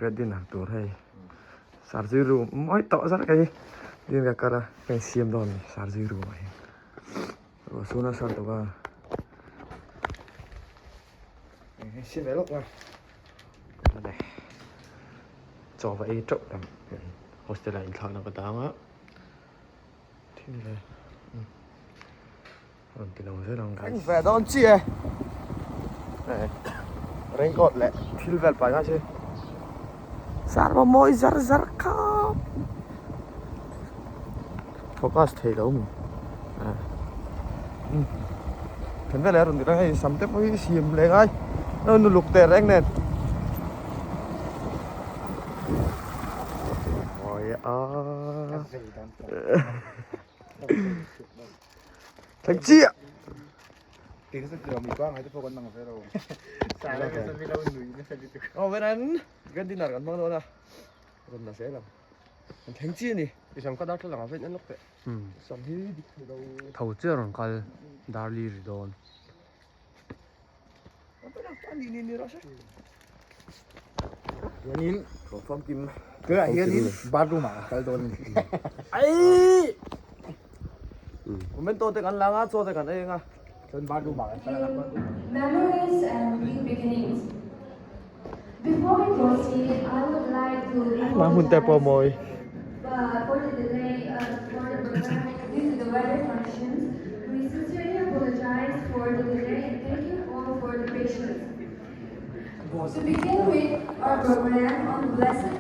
Grand dinner tur hei sarzui room mawi tawh zar ka hi tin ka kal a ka insiam dawn a ni sarzui room ah hian ruah sur nasa lutuk a insiam ve lawk a chaw va ei teuh ang hostel ah inthlakna ka dang a thil ve rawn ti lo zel ang guys. Ve dawn chiah e raincoat leh thil vel pai ngai se zar va mawi zar zar khap focus thei lo mi then vel a rawn ti reng hei sam te pawh hi siam leh ngai nu luk teh reng nen mawi a. Thang chiah. Oh venan kan dinner kan hmang dawn a. Rawn la zel ang. Kan thleng chi a ni. I sam kha darthlalang ah vein en lawk teh. Sam hi dik thei lo. Tho chiah rawn kal darli ri dawn. Hianin famkim tunah hianin bathroom ah ka kal dawn a ni. Aii! Memento te kan la anga chaw te kan ei anga. Chuan bathroom ah kan kal anga. Memories and new beginnings. Before we proceed, I would like to Hma hun te pawh mawi. for the delay for the program due to the weather conditions. We sincerely apologize for the delay and thank you all for the patience. To begin with our program on blessed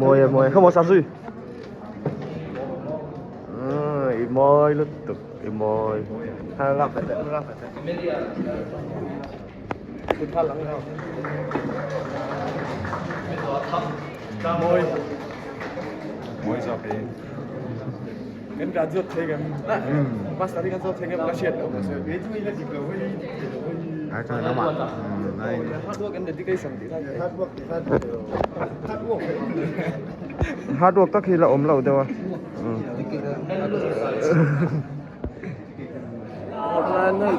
Mawi a mawi a khawmaw Sazui i mawi lutuk i mawi mawi Mawi zawk e. Kan graduate thei kan master hi kan zawt thei ngem ka hriat loh hard work and dedication tih lai hard work tih lai hard work hard work tak hi la awm lo deuh a hei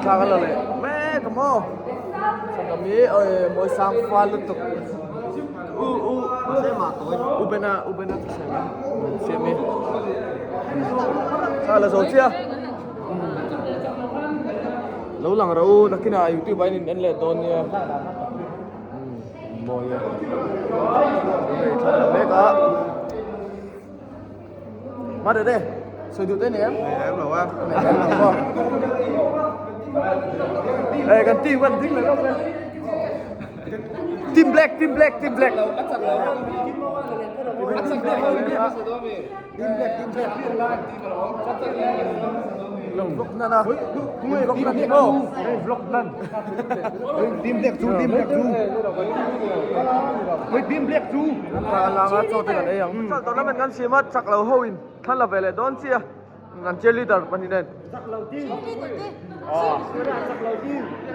thla ka la leh mek a maw chhandam hi mawi sang fal lutuk u u u bena u bena chu siam in siam hi thla la zo chiah lo lang rawh u nakinah youtube ah in en leh dawn nia mawi e hei thla la mek a. Mà được đi. Soi được đấy nè em. Em lo a. Ê, kan team kan ding leh lawk Team black, team black, team black. Vlog nan a. Vlog nan ni mo. Vlog nan. Team black chu, team black chu. Oi team black chu. Ka langa chaw te kan ei ang. Chal tournament kan siam a chak lo ho in thlan la ve leh dawn chiah an cheerleader pahnih nen. Chak lo team.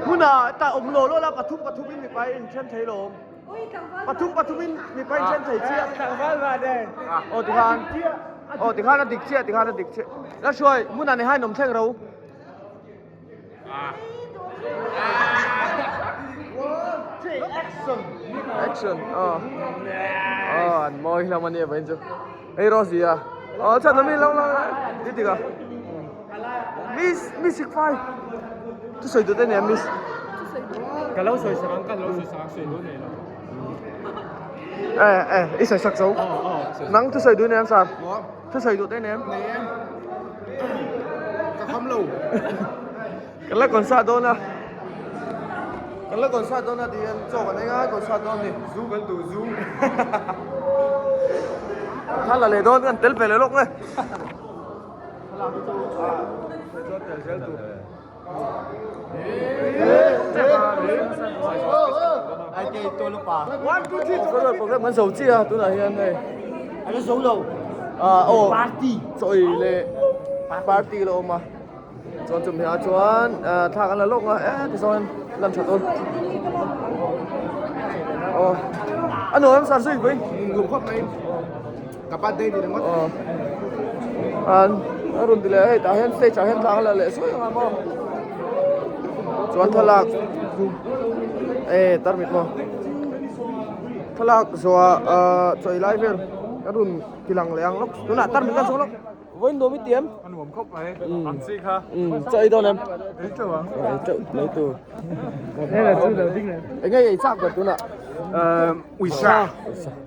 Hmunah ta awm lo lo la pathum pathum in mipa in then thei lo awm. Pathum pathum in mipa in then thei chiah. Tlangval va de. Aw tikhan. Aw tikhan a dik chiah tikhan a dik chiah. La hruai hmunah ni hain awm thleng ro. Action aw aw an mawi hlawm a nia vawiin chu hei Rosie a aw chhan ami lo lo ti tik a miss miss ik fai chu sawi duh te nia miss ka lo sawi sak ang ka lo sawi sak ang sawi duh nei lo eh eh i sawi sak zo nang thu sawi duh nei am sir Thu sawi duh te nem. Nei em. Ka kham lo. Kan la concert dawn a. Kan la concert dawn a tihian chaw kan ei ngai concert dawn ni. Zu kan duh zu. Thla la leh dawn kan tel ve leh lawk nge. Thlalak hi chu a chuan tel zel tur. Program kan zo chiah a tunah hian hei Ala zo lo. Ah aw Party. Chawi leh party la awm a. Chuan chumi ah chuan thla kan la lawk a e tichuan lan tha tur. Aw a nuam sar zui pui. Nuam khawp mai. Ka birthday ni ringawt. Aw an a rawn ti leh a hei tah hian stage ah hian thla ka la leh suai ang a maw. Chuan thlalak e tarmit maw thlalak zawhah ah chawi lai vel a rawn ti lang leh ang lawk tunah tarmit kan sawi lawk. Vawiin nuam i ti em? A nuam khawp mai, ang chi kha. Chaw ei dawn em? Ei teuh ang. Ei teuh mai tur. Eng nge ei chak ber tunah? Uisa.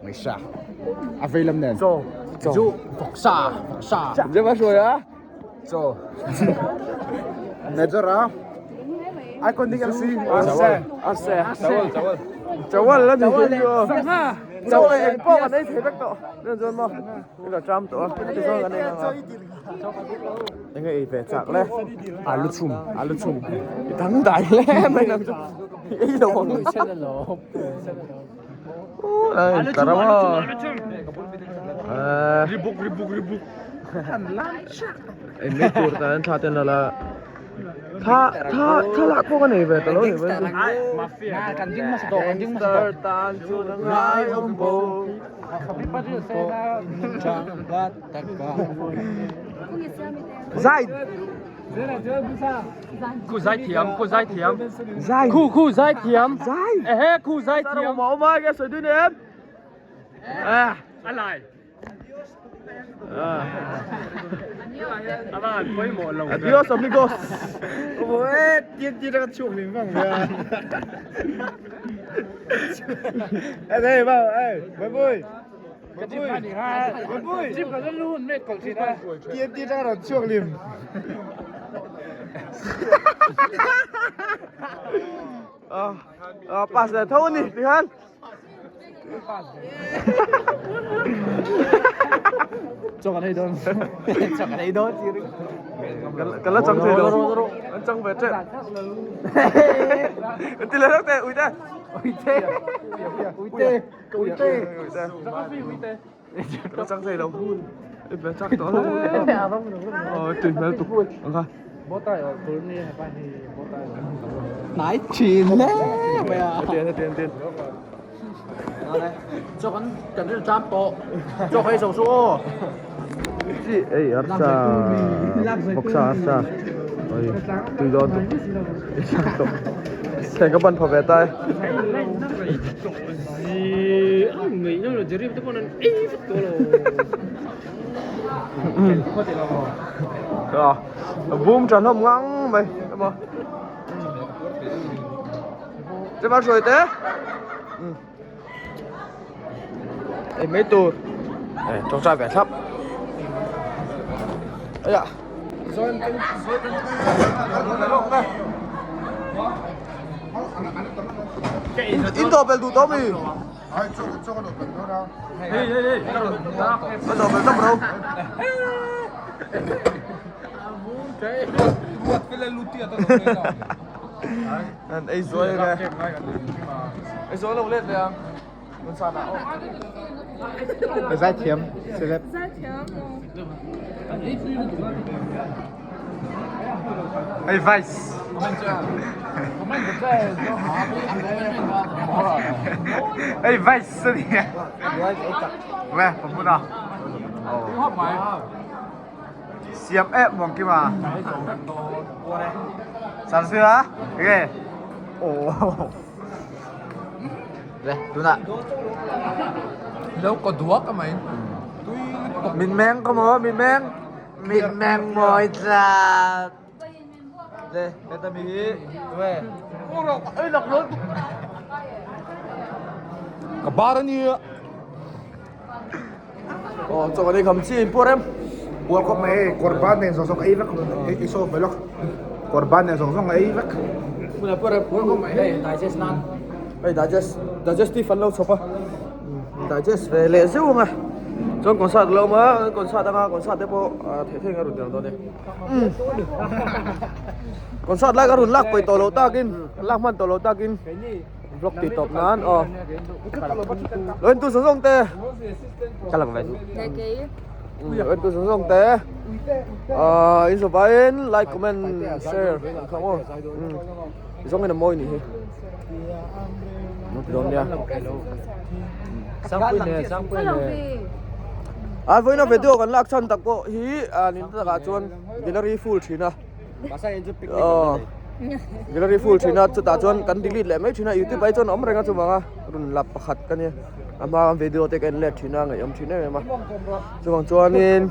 Uisa. A vei lam nen. Chaw. Chu vawksa, vawksa. Zema hruai a? Chaw. Major a. Iconic MC. Arse. Arse. Chawal, chawal. Chawal la ni thei chu. Chawal eng pawh kan ei thei vek tawh. Chuan chuan maw. Ka tram tawh a, heti zawng kan ei ang a. Enge ei ve chak le? Alu chhum. Alu chhum. I dang dai hle mai nang chu. I ei lo ang. Ai, tarama. Ribuk, ribuk, ribuk. Ei mai tur tan thla ten la. Tha tha thlalak pawh ka nei ve ta lo ni mai. Gangster tan chu na ngai awm bo. Zai. Khu zai thiam, khu zai thiam. Zai. Khu khu zai thiam. Zai. Ehe khu zai thiam. Mà ông ơi, cái sợi đuôi này em. À. A lai. A van pawimawh lo. Adios amigos. Ôi, tiên tiên đang chuộc mình văng kìa. Ê đây vào, ê, bye bye. Bye bye. Bye bye. Tiên tiên đang chuộc lim. Ờ, pass để thâu đi, đi han. Cho cái này đơn. Cho cái này đơn. Cái là trắng thế đâu. Anh trắng về chết. Anh tin lên tê, ui tê. Ui tê. Ui tê. Ui tê. Ui tê. Cái trắng thế đâu. Em bé chắc đó. Ờ, tìm mẹ tụt. Ok. Nái chín lẽ mày à. Tiền tiền tiền. Cho con cần rất trăm bộ. Cho cái sầu số. Chi, ei arsa. Boksa arsa. Ôi, tùy do tụi. Thành các bạn phải về tay. Rồi, boom tràn hông ngang mày, em ơi. Thế bao rồi thế? Ừ. Ê, mấy tur. Ê, trong trai vẻ thấp. Ây da. In to bel du to mi. Ai, cho cho con đồ bẩn đó đâu. Bắt đầu bel tóc đâu. Anh ấy rồi kìa. Ấy rồi lâu lên rồi. Con sao nào? Zai thiam, celeb. Hey Vice. Hey Vice 是你。喂，我不到。Siap eh mong kim à. Sản xuất á? Ok. Ồ. Đây, đúng ạ. Đâu có đuốc à mày. Mình mang có mò, mình mang. Mình mang mồi ra. Đây, đây ta mi. Về. Ê lọc lớn. Cả ba đó như. Ồ, cho vào đây cầm chi pur em. Buat kok mai korban yang sosok ai vek ai so belok korban yang sosok ai vek. Pur pur em. Đây, digest nan. Ê digest, digestive phần lâu chụp á. Digest về lẹ dữ mà. Chuan concert a lo awm a, concert anga concert te pawh theih theih in a rawn ti ang dawn e. Concert lai ka rawn lak pawi tawh loh takin, lak hman tawh loh takin vlog tih tawp nan aw. Lo en tu zawng zawng te. Ka lang ve duh. Lo en tu zawng zawng te. Ahh in zawh in like comment share ang kha maw. Zawng in a mawi nih hi. Lo ti dawn nia. Sangpui ne sangpui ne. A vawiin a video kan lak chhan tak pawh hi a nin takah chuan gallery full thin a. Gallery full thin a chutah chuan kan delete leh mai thin a youtube ah hi chuan a awm reng a chuvang a rawn lap pakhat ka nia a hma kan video te ka en let thin a ngaihawm thin em em a chuvang chuanin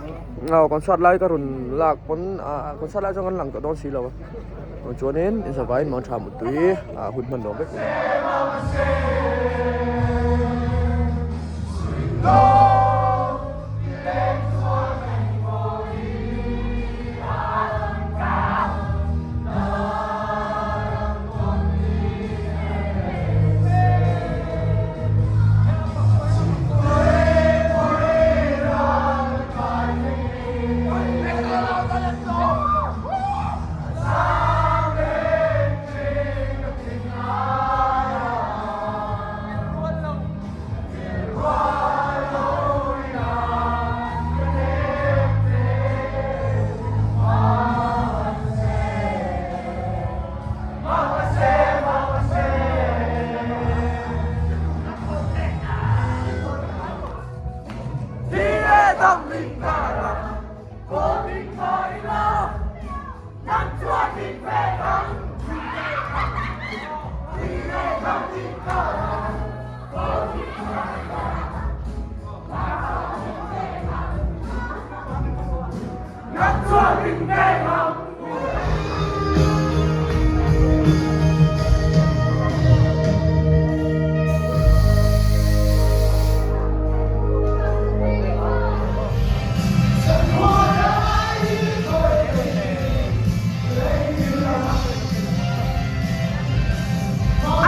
concert lai ka rawn lak pawn ah concert lai chuan kan lang tawh dawn si lo a chuanin in zavaiin mangtha muttui ah hun hman nuam vek.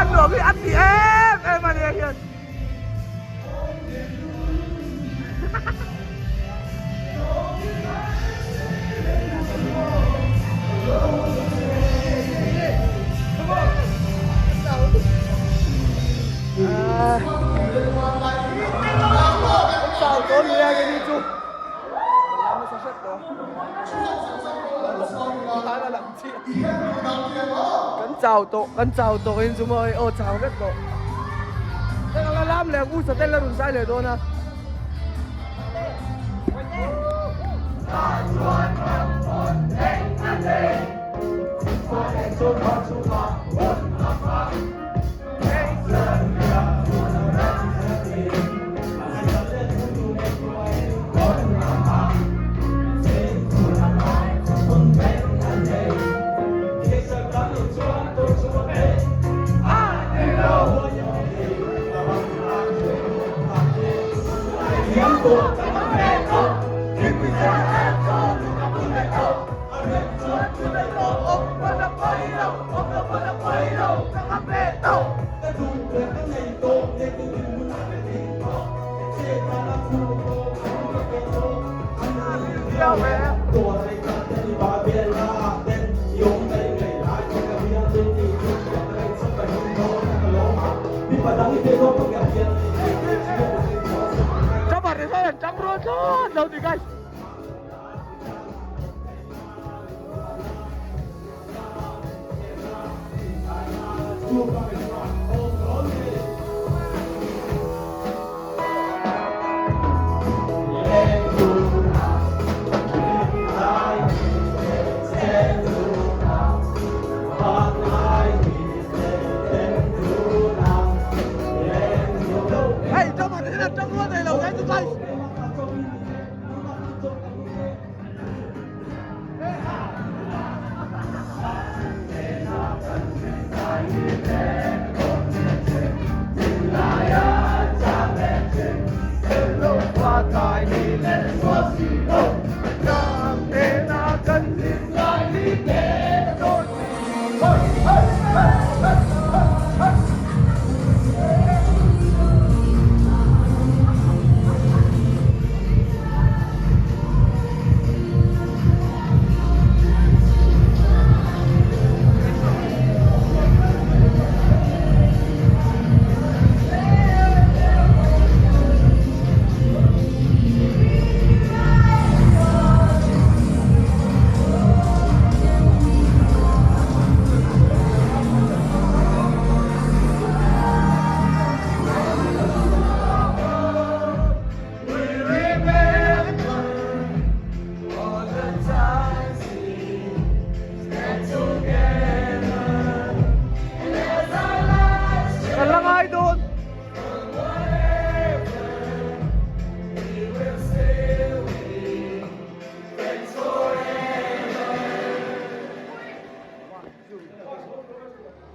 An nuam hi an ti em em a nia hian. Kan chau tawh kan chau tawh in chu maw hei aw chau vek tawh heng la lam leh u satel la rawn zai leh dawn a.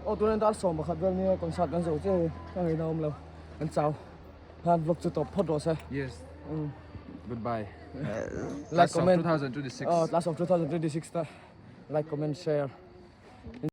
Aw tunah dar 11 vel nia concert kan zo chiah hi ka ngaihna awm lo kan chau khan vlog chu tawp phawt rawh se. Yes. Goodbye. Like comment 2026. Class of 2026 ta like comment share.